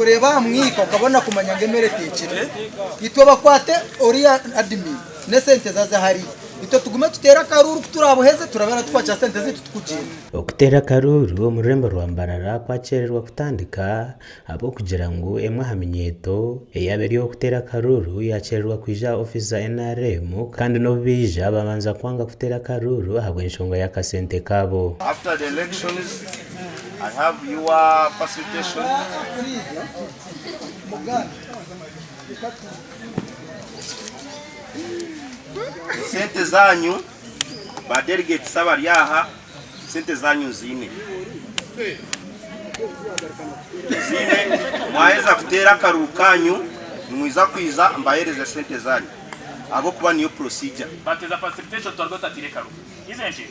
Kureeba aha mwika okabona kumanya ngu emere eteekire. Itwe bakwate oriya admin n'esente ze aze hariya. Itwe tugume tuteere akaruuru ku turaabuheze turabe aratukwakira sente zaitu tukugyenda. Okuteera akaruuru omu rurembo rwa Mbarara kwakyererwa kutandika ahabw'okugira ngu emwe aha minyeeto eyaaba eri ow'okuteera akaruuru yaakyererwa kwija aha ofiisi za NRM kandi n'obu baija babanza kwanga kuteera akaruuru ahabw'enshonga y'akasente kaabo. After the elections I have your facilitation. Esente zanyu ba delegates abari aha sente zanyu nziine. Nziine mwaheza kuteera akaruru kanyu nimwiza kwiza mbahereze sente zanyu ahabw'okuba niyo procedure. But as a facilitation twarwa tutatiire karuru isn't it?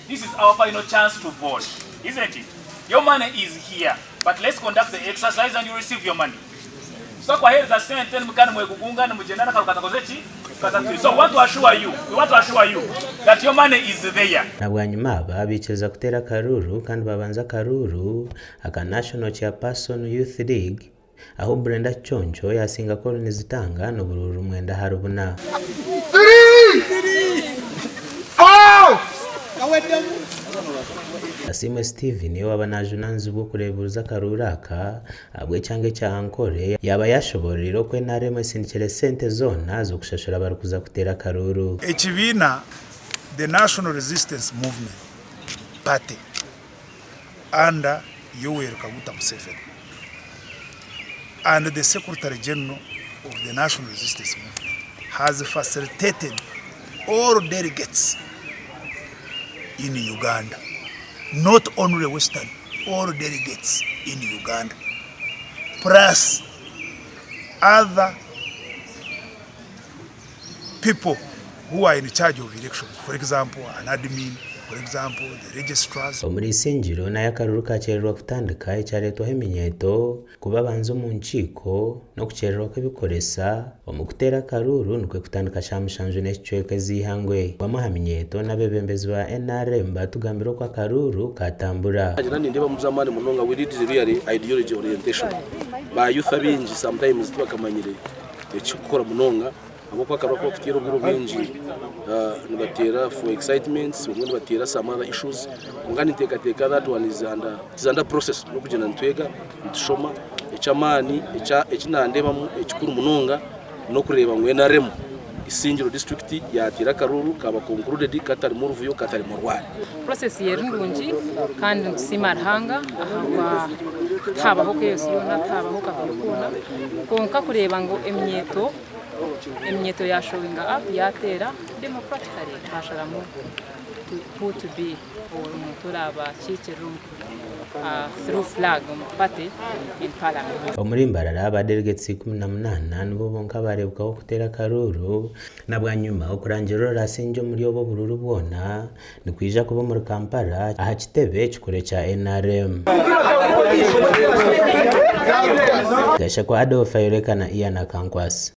This is our final chance to vote isn't it? Your money is here but let's conduct the exercise and you receive your money. So kwahereza sente nimukaba nimwegugunga nimugyenda n'akaru katakoze ki? Katatwire. So we want to assure you, we want to assure you that your money is there. Na bwanyima aba baikiriza kuteera akaruuru kandi babanza akaruuru aka National Chairperson Youth League ahu Brenda Kiconco yaasinga Colin Zitanga n'oburuuru mwenda ahari buna. Asiimwe Steven owaaba najunaanizibwa okureebuuza akaruuru aka ahabw'ekyanga ekya Ankole yaaba yaashoboororeire oku NRM esindikire sente zoona z'okushashura abarikuza kuteera akaruuru. Ekibiina The National Resistance Movement Party under Yoweri Kaguta Museveni and the Secretary General of the National Resistance Movement has facilitated all delegates in Uganda, not only Western, all delegates in Uganda plus other people who are in charge of elections, for example an admin, for example the registrars. Omuri Isingiro nayo akaruru kakyererwa kutandika ekyareetwaho eminyeeto kuba abanza omu nkiiko n'okukyererwa kw'ebikoresa omu kuteera akaruuru nikwo kutandika shaaha mushanju n'ekicweka ez'eihangwe. Bamwe aha minyeeto n'abeebembezi ba NRM baatugambira oku akaruuru kaatambura. Naagira nindeebamu by'amaani munonga we need really ideology orientation. Ba youth abaingi sometimes tibakamanyire ekikukora munonga ahabw'okuba akaba kubakuteera obwire obwingi nibateera for excitements obumwe nibateera some other issues kwonka ninteekateeka that one is under, it is under process n'okugyenda nitwega nitushoma eky'amaani eki nandeebamu ekikuru munonga n'okureeba ngu NRM Isingiro district yateera akaruuru kaaba concluded katarimu ruvuyo katarimu rwari. Process eri nungi kandi nitusiima Ruhanga ahabwa tihabaho chaos yoona tihabaho kavuyo koona kwonka kureeba ngu eminyeeto eminyeeto ya showinga up yateera democratically twasharamu who to be omuntu orabakiikirira omu through flag omu party in parliament. Omuri Mbarara, ba delegates 18 nibo bonka abaareebwaho kuteera akaruuru na bwanyima okurangirira orasingye omuri obu oburuuru bwona nikwija kuba omuri Kampala aha kitebe kikuru ekya NRM. Gashakwa Adolf ayoreka na Ian Akankwasi.